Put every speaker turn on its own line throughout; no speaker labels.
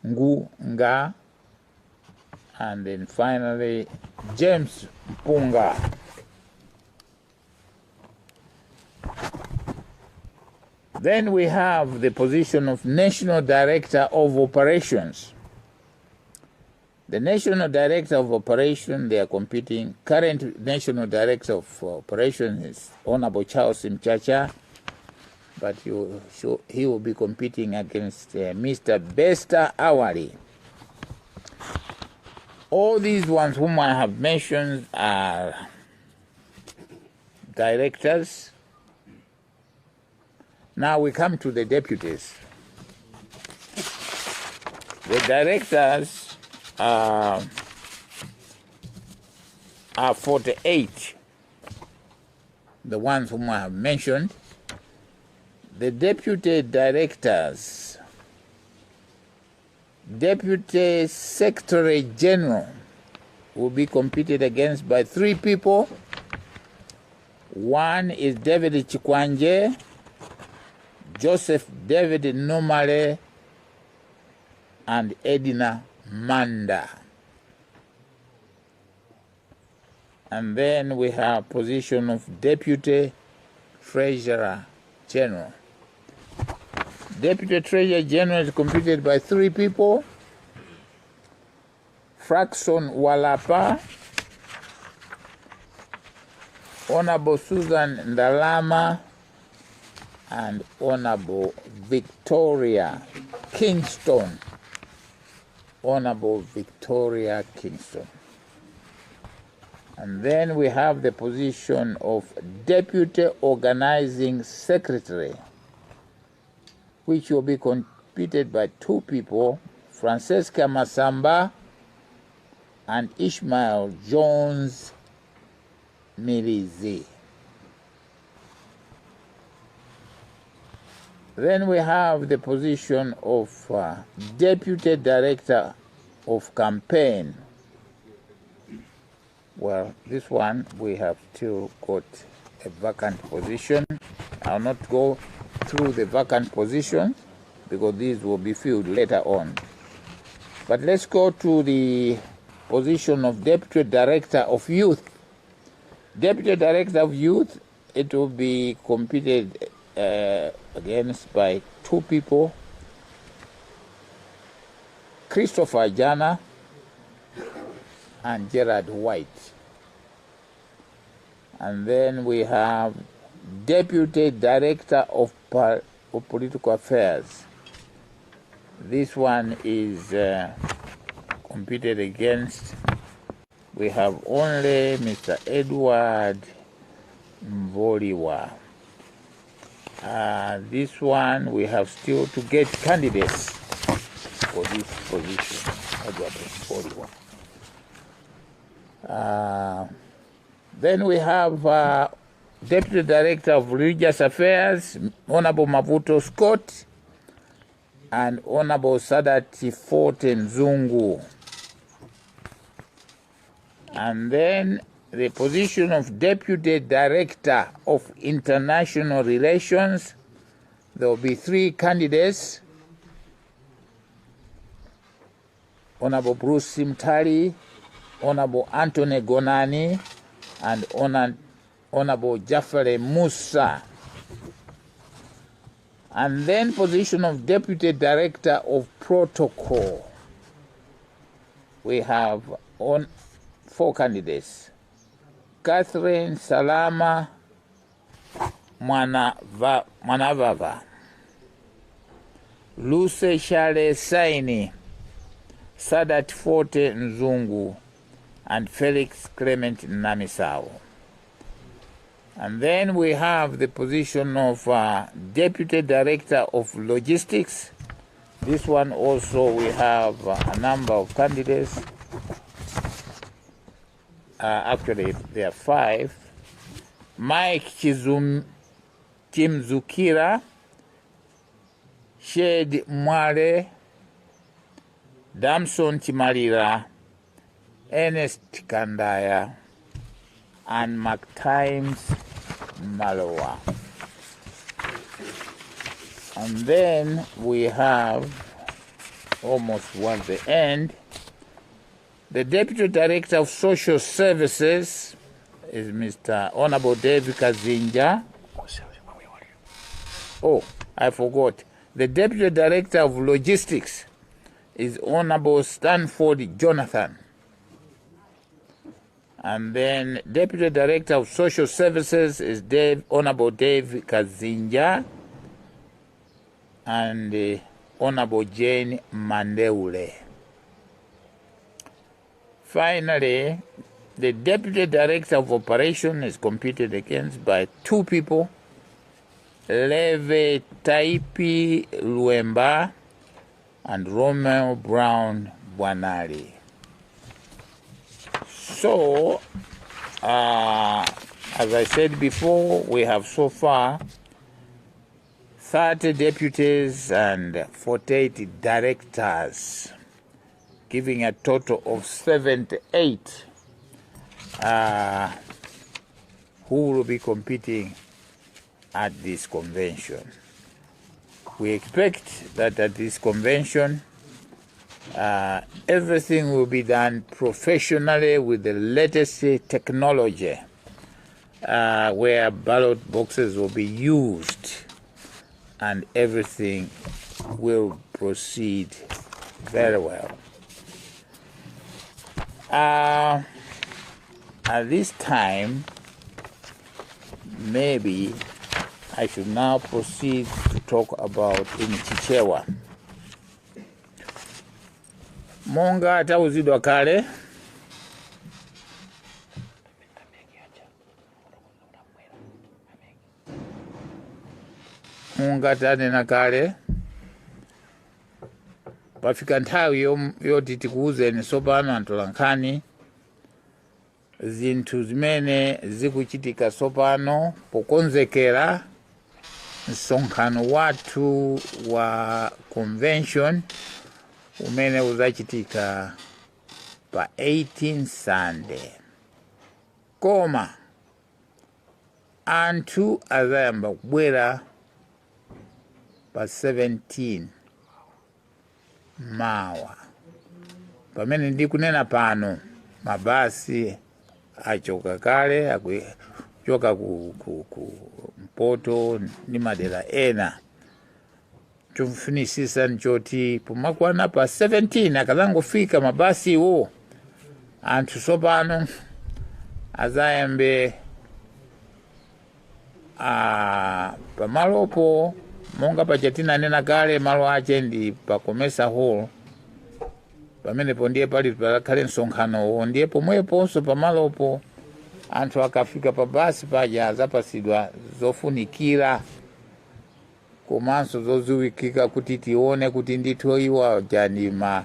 Ngunga, and then finally James Mpunga. Then we have the position of National Director of Operations. The National Director of Operations, they are competing. Current National Director of Operations is Honorable Charles Mchacha, but he will be competing against Mr. Bester Awali. All these ones whom I have mentioned are directors. Now we come to the deputies. The directors are 48, the ones whom I have mentioned. The deputy directors, Deputy Secretary General will be competed against by 3 people. One is David Chikwanje, Joseph David Nomale, and Edna Manda. And then we have position of Deputy Treasurer General. Deputy Treasurer General is competed by 3 people: Frackson Walapa, Honorable Susan Ndalama, and Honorable Victoria Kingston. Honorable Victoria Kingston. And then we have the position of Deputy Organizing Secretary, which will be competed by 2 people, Francesca Masamba and Ishmael Jones Milizi. Then we have the position of Deputy Director of Campaign. Well, this one we have still got a vacant position. I'll not go through the vacant positions because these will be filled later on. But let's go to the position of Deputy Director of Youth. Deputy Director of Youth, it will be competed against by 2 people, Christopher Jana and Gerard White. And then we have Deputy Director of Political Affairs. This one is competed against. We have only Mr. Edward Mvoliwa. This one we have still to get candidates for this position, Edward Mvoliwa. Then we have Deputy Director of Religious Affairs, Honorable Mavuto Scott, and Honorable Sadati Forte Nzungu. And then the position of Deputy Director of International Relations, there will be 3 candidates: Honorable Bruce Simtali, Honorable Anthony Gonani, and Honorable Jafari Musa. And then position of Deputy Director of Protocol. We have on 4 candidates: Catherine Salama Mwanavava, Luce Shale Saini, Sadat Forte Nzungu, and Felix Clement Namisao. And then we have the position of Deputy Director of Logistics. This one also we have a number of candidates. Actually, there are 5. Mike Chimzukira, Shed Mwale, Damson Chimalira, Ernest Kandaya, and McTimes Maloa. And then we have almost towards the end. The Deputy Director of Social Services is Mr. Honorable David Kazinja. Oh, I forgot. The Deputy Director of Logistics is Honorable Stanford Jonathan. And then Deputy Director of Social Services is Honorable Dave Kazinja and Honorable Jane Mandeule. Finally, the Deputy Director of Operation is competed against by two people, Leve Taipi Luemba and Romeo Brown Bwanali. So, as I said before, we have so far 30 deputies and 48 directors, giving a total of 78 who will be competing at this convention. We expect that at this convention, everything will be done professionally with the latest technology, where ballot boxes will be used and everything will proceed very well. At this time, maybe I should now proceed to talk about in Chichewa. Monga tauzidwa kale, monga tanena kale, pafika nthawi yoti tikuwuzeni tsopano atolankhani zinthu zimene zikuchitika tsopano pokonzekera msonkhano wathu wa convention umene uzachitika pa 18 Sunday. Koma anthu azayamba kubwera pa 17, mawa. Pamene ndikunena pano, mabasi achoka kale, akuchoka ku mpoto ndi madera ena. Chofunisisa nchoti pomakwana pa 17, akazangofika mabasiwo, anthu tsopano azayambe pamalopo. Monga paja tinanena kale, malo ache ndi pa Comesa Hall. Pamenepo ndiye pali pakhale msonkhanowo. Ndiye pomweponso pamalopo, anthu akafika pa basi paja azapasidwa zofunikira komanso zoziwikika kuti tione kuti ndithu iwo aja ndi ma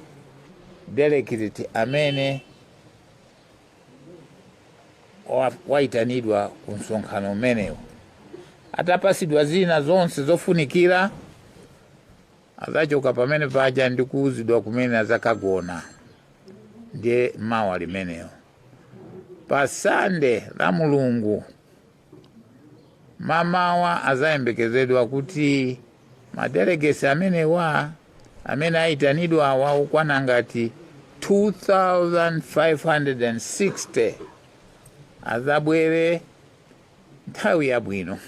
delegate amene wayitanidwa ku msonkhano umenewo. Atapasidwa zina zonse zofunikira, azachoka pamene paja ndi kuuzidwa kumene azakagona. Ndiye mawa limeneyo. Pa Sande la Mulungu mamawa, azayembekezedwa kuti ma delegates amenewa amene ayitanidwa awa okwana ngati 2560 azabwere nthawi yabwino,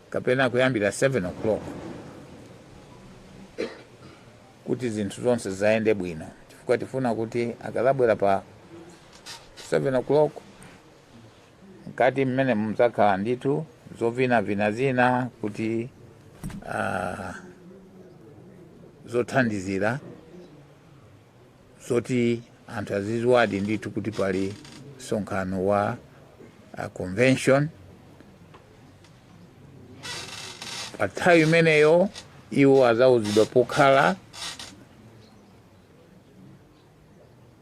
kapena kuyambira 7 o'clock, kuti zinthu zonse zayende bwino, chifukwa tifuna kuti akazabwera pa 7 o'clock, mkati mmene muzakhala ndithu zovinavina zina kuti zothandizira zoti anthu aziziwadi ndithu kuti pali msonkhano wa convention. Pa nthawi imeneyo iwo azauzidwa pokhala,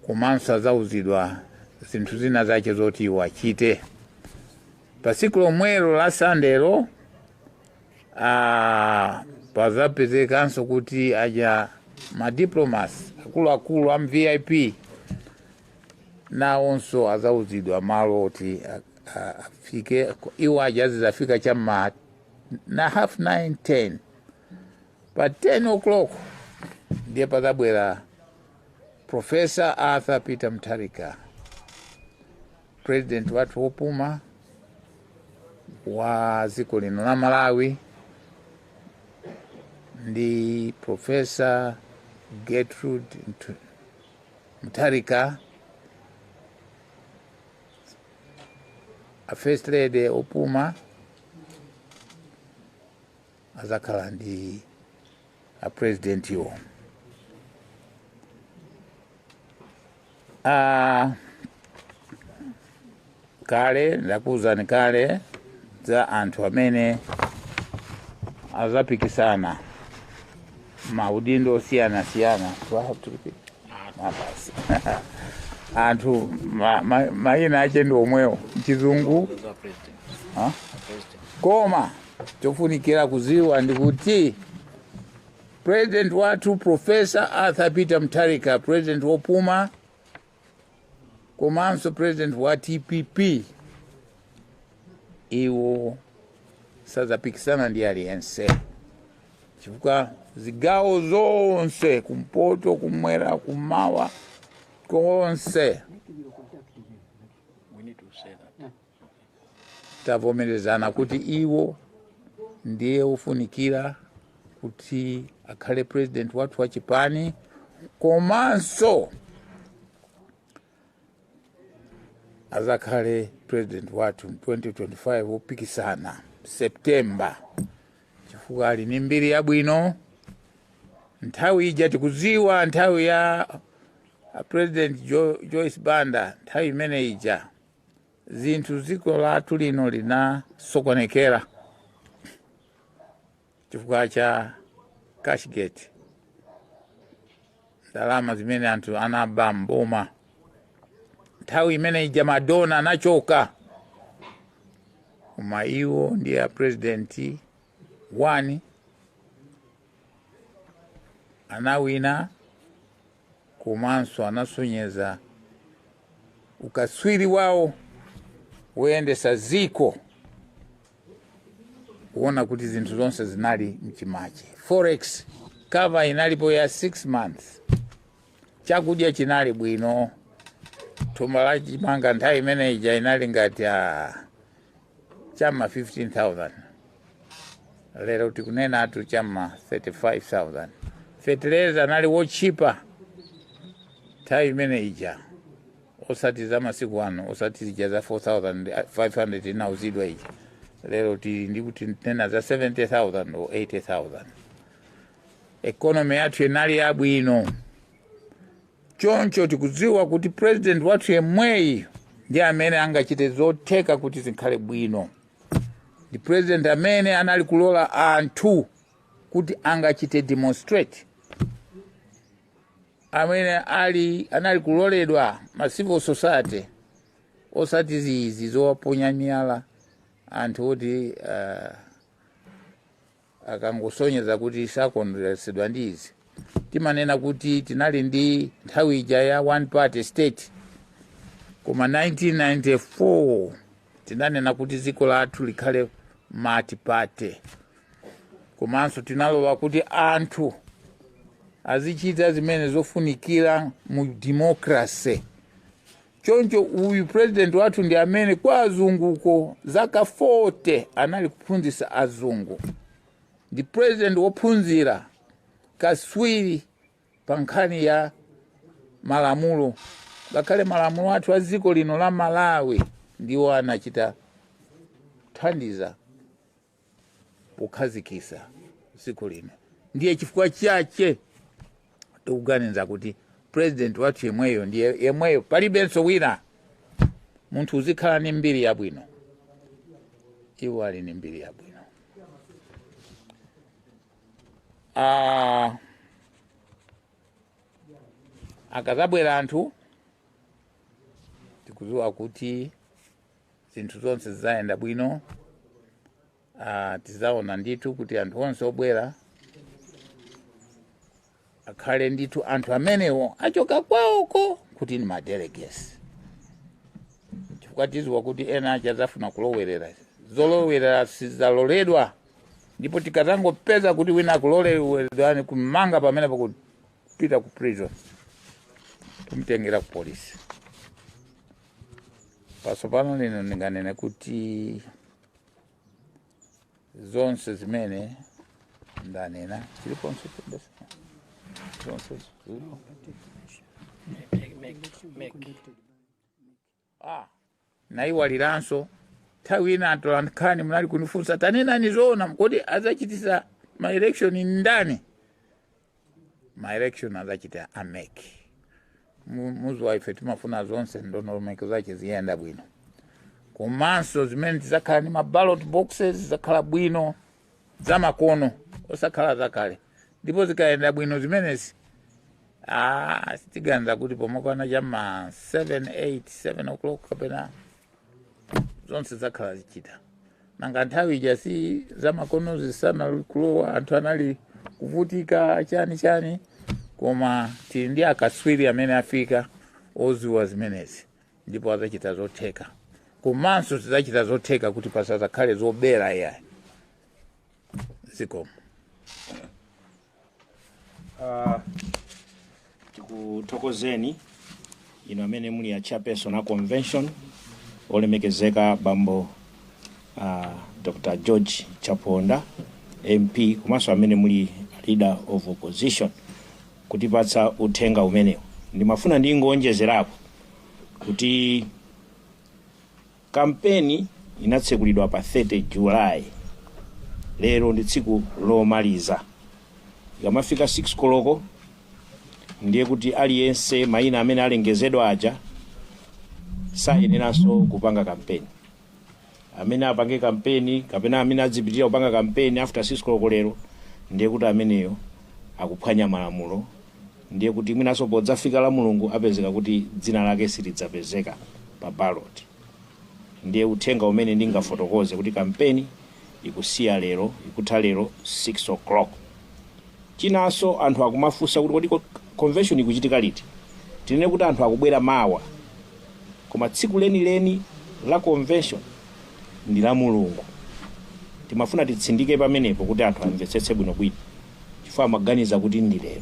komanso azauzidwa zinthu zina zache zoti iwo achite. Pa tsiku lomwelo la Sandelo, pazapezekanso kuti aja ma diplomats akuluakulu a VIP nawonso azauzidwa malo oti afike. Iwo aja azizafika chamma na half nine, 10. Pa 10 o'clock ndiye pazabwera Professor Arthur Peter Mutharika, president wathu wopuma wa dziko lino la Malawi, ndi Professor Gertrude Mutharika, a first lady opuma, azakhala ndi a president iwo. Kale ndakuwuzani kale za anthu amene azapikisana maudindo osiyanasiyana. Do I have to repeat? Ah, basi. Anthu mayina ache ndi omwewo mchizungu. Ha? Koma chofunikira kuziwa ndi kuti president wathu Professor Arthur Peter Mutharika, president wopuma komanso president wa TPP, iwo sazapikisana ndi aliyense, chifukwa zigawo zonse, kumpoto, kumwera, kumawa, konse
We need to say that.
Tavomerezana kuti iwo ndiye ufunikira kuti akhale president wathu wa chipani, komanso azakhale president wathu 2025 wopikisana September, chifukwa ali ni mbiri yabwino. Nthawi ija tikuziwa, nthawi ya President Joyce Banda, nthawi imene ija zinthu dziko lathu lino linasokonekera chifukwa cha Cashgate, ndalama zimene anthu anaba mboma. Nthawi imene ija madona anachoka, koma iwo ndiye a president one anawina, komanso anasonyeza ukaswiri wawo woyendesa ziko, kuona kuti zinthu zonse zinali mchimache. Forex cover inalipo ya 6 months, chakudya chinali bwino, thumba la chimanga nthawi imene ija inali ngati chama 15,000, lero tikunena atu chama 35,000. Fertilizer anali wochipa nthawi imene ija, osati za masiku ano, osati zija za 4500 inauzidwa ija. Lero tili ndi kuti tinena za 70,000 or 80,000. Economy yathu inali yabwino. Choncho tikudziwa kuti president wathu yemweyi ndi amene angachite zotheka kuti zikhale bwino. Ndi president amene anali kulola anthu kuti angachite demonstrate, amene anali kuloledwa ma civil society, osati zizi zowaponya miyala anthu oti akangosonyeza kuti sakondweresedwa ndi izi. Timanena kuti tinali ndi nthawi ija ya one party state, koma 1994 tinanena kuti dziko lathu likhale multi party, komanso tinalowa kuti anthu azichita zimene zofunikira mu democracy. Choncho uyu president wathu ndi amene kwa azunguko zaka 40 anali kuphunzitsa azungu. Ndi president wophunzira, kaswiri pa nkhani ya malamulo. Ngakhale malamulo athu a dziko lino la Malawi ndiwo anachita kuthandiza pokhazikisa dziko lino. Ndiye chifukwa chache tikuganiza kuti president wathu yemweyo ndiye yemweyo, palibenso wina. Munthu uzikhala ni mbiri yabwino, iwo ali ni mbiri yabwino. Akazabwera anthu tikudziwa kuti zinthu zonse zizayenda bwino. Tizaona ndithu kuti anthu onse obwera akhale ndithu anthu amenewo achoka kwawoko kuti ni madelegates, chifukwa tiziwa kuti ena acha azafuna kulowerera. Zolowerera sizaloledwa, ndipo tikazangopeza kuti wina akulowerera, kumanga pamene pakupita ku prison. Kumtengera ku polisi. Pasopano lino ndinganene kuti zonse zimene ndanena chiliponso zonse zilipo. Ah, naiwaliranso nthawi ina atolankhani munali kunifunsa, "Tanenani zoona, kodi azachitisa ma election ndani?" Ma election azachita a MEC. Muziwa ife timafuna zonse ndondomeko zache ziyenda bwino, komanso zimene tizakhala ndi ma ballot boxes zizakhala bwino, zamakono, osakhala zakale. Ndipo zikayenda bwino zimenezi, ah, sitiganiza kuti pomakwana chama 7 8 7 o'clock kapena zonse zakhala zichita. Nanga nthawi ija si zamakono zisana kulowa, anthu anali kuvutika chani chani, koma tili ndi akaswiri amene afika oziwa zimenezi ndipo azachita zotheka. Komanso tidzachita zotheka kuti pasazakhale zobera iyayi. Zikomo.
Tikuthokozeni inu amene muli a chairperson a convention, olemekezeka bambo Dr George Chaponda MP, komanso amene muli leader of opposition, kutipatsa uthenga umenewu. Ndimafuna ndingonjezerapo kuti kampeni inatsekulidwa pa 30 July. Lero ndi tsiku lomaliza. Ikamafika 6 koloko ndiye kuti aliyense mayina amene alengezedwa aja sayeneranso kupanga kampeni. Amene apange kampeni kapena amene adzipitirira kupanga kampeni after 6 koloko lero, ndiye kuti ameneyo akuphwanya malamulo. Ndiye kuti mwinanso podzafika la Mulungu apezeka kuti dzina lake silidzapezeka pa ballot. Ndiye uthenga umene ndingafotokoze kuti kampeni ikusiya lero, ikutha lero 6 o'clock. Chinanso, anthu akumafunsa kuti kodi convention ikuchitika liti? Tinene kuti anthu akubwera mawa, koma tsiku lenileni la convention ndi la Mulungu. Timafuna titsindike pamenepo kuti anthu amvetsetse bwinobwino, chifukwa amaganiza kuti ndi lero,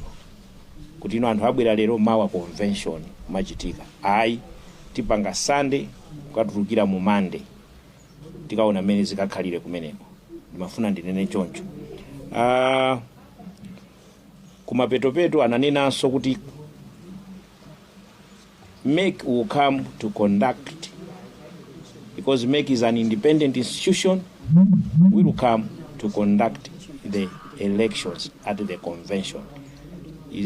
kuti ino anthu abwera lero, mawa convention kumachitika. Ayi, tipanga Sunday kukatulukira mu Monday, tikaona mmene zikakhalire kumeneko. Ndimafuna ndinene choncho. Kumapetopeto ananenanso kuti MEC will come to conduct, because MEC is an independent institution, will come to conduct the elections at the convention.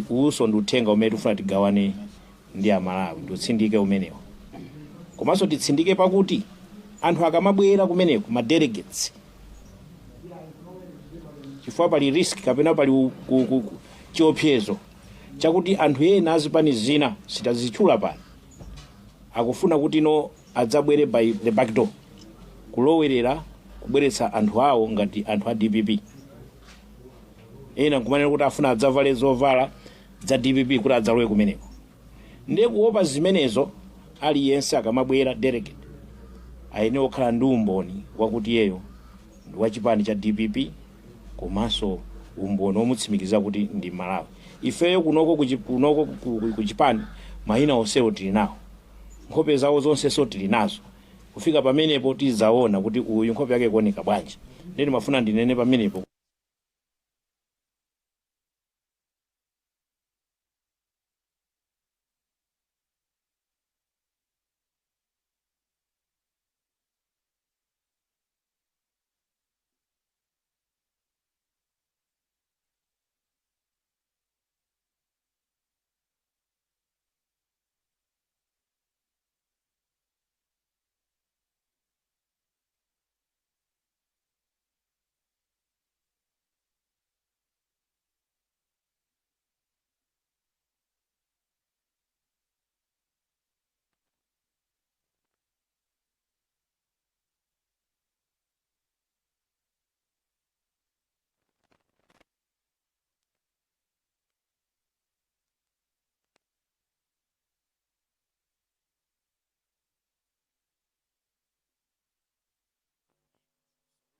Uwuso ndi uthenga umene tifuna tigawane ndi Amalawi, ndiutsindike umenewo. Komanso titsindike pakuti anthu akamabwera kumeneko, ma delegates, chifukwa pali risk kapena pali chiopsezo chakuti anthu ena azipani zina, sitazitchula pano, akufuna kuti no adzabwere by the back door, kulowerera kubweretsa anthu awo ngati anthu a DPP. Ena nkumanena kuti afuna adzavale zovala za DPP kuti adzalowe kumeneko. Ndiye kuopa zimenezo, aliyense akamabwera delegate ayenera kukhala ndi umboni wakuti iyeyo ndi wachipani cha DPP, komanso umboni womutsimikiza kuti ndi Malawi. Ifeyo kunoko kunoko kuchipani mayina onsewo tili nawo, nkhope zawo zonsenso tili nazo. Kufika pamenepo tidzaona kuti uyu nkhope yake ikuoneka bwanji. Ndiye ndimafuna ndinene pamenepo.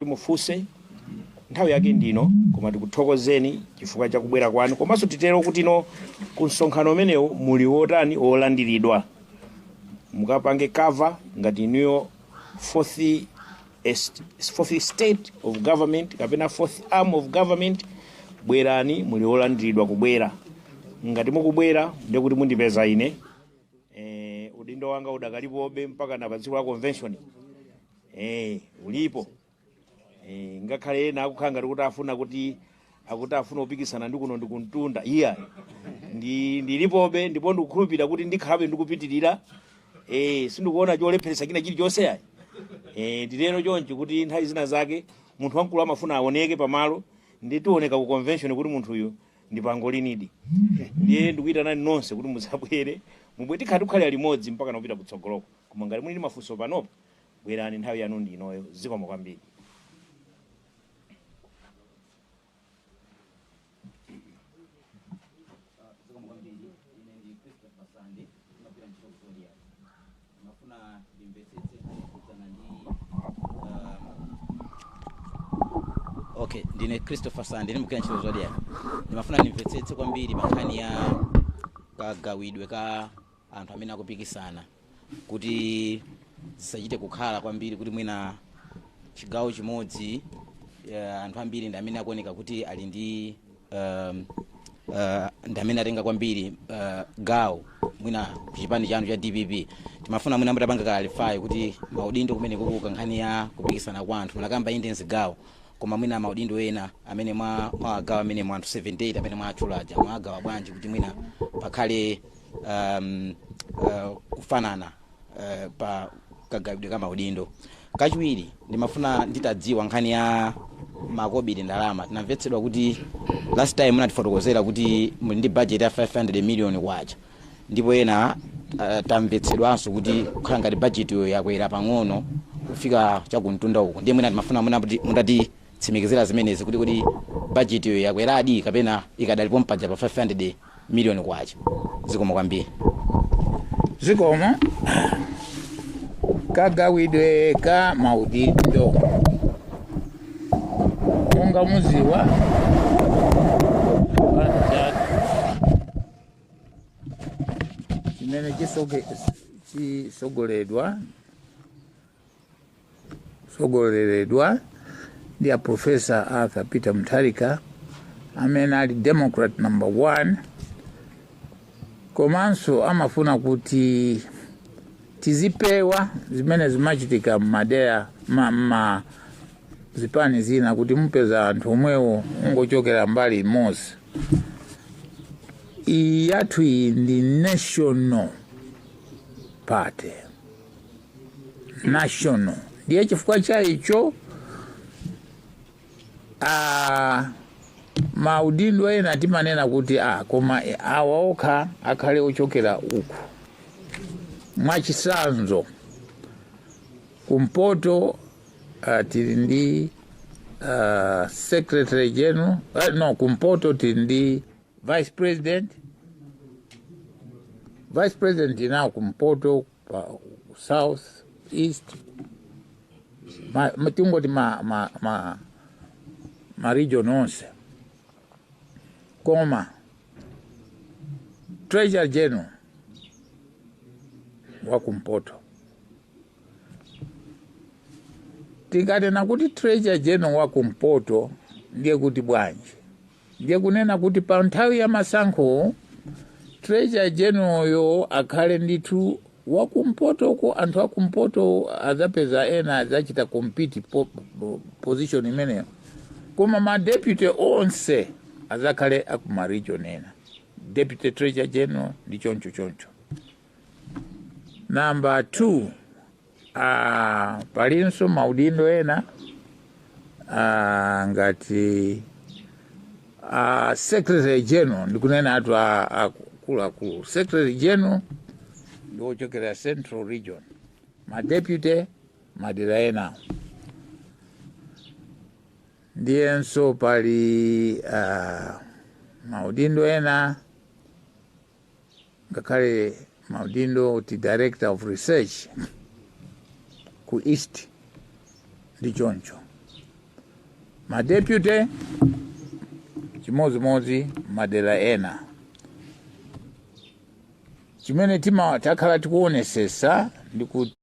Mufunse. Nthawi yake ndino, koma tikuthokozeni chifukwa cha kubwera kwanu, komanso titero kuti no ku msonkhano umenewu muli wotani wolandiridwa, mukapange cover ngati inuyo fourth state of government kapena fourth arm of government. Bwerani, muli wolandiridwa kubwera. Ngati mukubwera, ndiye kuti mundipeza ine. Udindo wanga udakalipobe mpaka na pa tsiku la convention, ulipo. Ngakhale ena akukhala ngati kuti afuna kuti akuti afuna kupikisana ndi kuno ndikuntunda, iya, ndilipobe ndipo ndikukhulupirira kuti ndikhalabe ndikupitirira. Sindikuona cholepheretsa china chilichonse ayi. Ndilero chonchi kuti nthawi zina zake munthu wamkulu amafuna aoneke pamalo, ndi tioneka ku convention kuti munthuyu ndi pangolinidi. Ndiye ndikuyitanani nonse kuti mudzabwere, mubwe, tikhala tikukhalira limodzi mpaka nakupita kutsogoloko. Koma ngati muli ndi mafunso panopo, bwerani, nthawi yanu ndi inoyo. Zikomo kwambiri.
Zikomo kwambiri. Ine ndi Christopher Sande, ndimagwira ntchito ku Zodiak. Ndimafuna ndimvetsetse nkhani yokhudzana ndi okay, ndine Christopher Sande, ndimagwira ntchito ku Zodiak. Ndimafuna ndimvetsetse kwambiri pa nkhani ya kagawidwe ka anthu amene akupikisana, kuti zisachite kukhala kwambiri kuti mwina chigawo chimodzi anthu ambiri ndi amene akuoneka kuti ali ndi ndi amene atenga kwambiri gawo mwina kuchipani chanu cha DPP. Timafuna mwina mutapanga clarify kuti maudindo kumene kukuka nkhani ya kupikisana kwa anthu, munakamba inde mzigawo, koma mwina maudindo ena amene mwawagawa amene mwa anthu 78 amene mwatchulaja, mwagawa bwanji kuti mwina pakhale kufanana pa kagawidwe ka maudindo? Kachiwiri, ndimafuna nditadziwa nkhani ya makobiri, ndalama. Tinamvetsedwa kuti last time munatifotokozera kuti muli ndi budget ya 500 million kwacha, ndipo ena tamvetsedwanso kuti kukhala ngati budget yo yakwera pang'ono kufika chakumtunda uko. Ndiye mwina timafuna mwina kuti mutatitsimikizira zimenezi, kuti budget yo yakweradi kapena ikadalipo mpaja pa 500 million kwacha. Zikomo kwambiri.
Zikomo. Kagawidwe ka maudindo, monga muziwa, chipani chathu chimene chisogoledwa sogoleredwa ndi a Professor Arthur Peter Mutharika, amene ali Democrat number one, komanso amafuna kuti tizipewa zimene zimachitika mmadera ma zipani zina, kuti mupeza anthu omwewo ungochokera mbali imodzi. Iyi yathu iyi ndi national party, national. Ndiye chifukwa cha icho maudindo ena timanena kuti koma awa okha akhale ochokera uku. Mwachitsanzo, kumpoto tili ndi secretary general, no, kumpoto tili ndi vice president. Vice president inawo kumpoto, pa south, east, tingoti ma region onse. Koma treasurer general wa kumpoto, tinkanena kuti treasurer general wa kumpoto, ndiye kuti bwanji? Ndiye kunena kuti pa nthawi ya masankho treasurer general yo akhale ndithu wakumpotoko. Anthu akumpoto adzapeza ena adzachita compete position imeneyo, koma ma deputy onse adzakhale akuma region ena, deputy treasurer general ndi choncho choncho. Number two, palinso maudindo ena ngati secretary general. Ndikunena atu akuluakulu, secretary general ndi wochokera central region, ma deputy madera enawo. Ndiyenso pali maudindo ena, ngakhale maudindo kuti director of research ku east ndi choncho. Ma deputy chimodzimodzi madera ena. Chimene tima takhala tikuonesesa ndikuti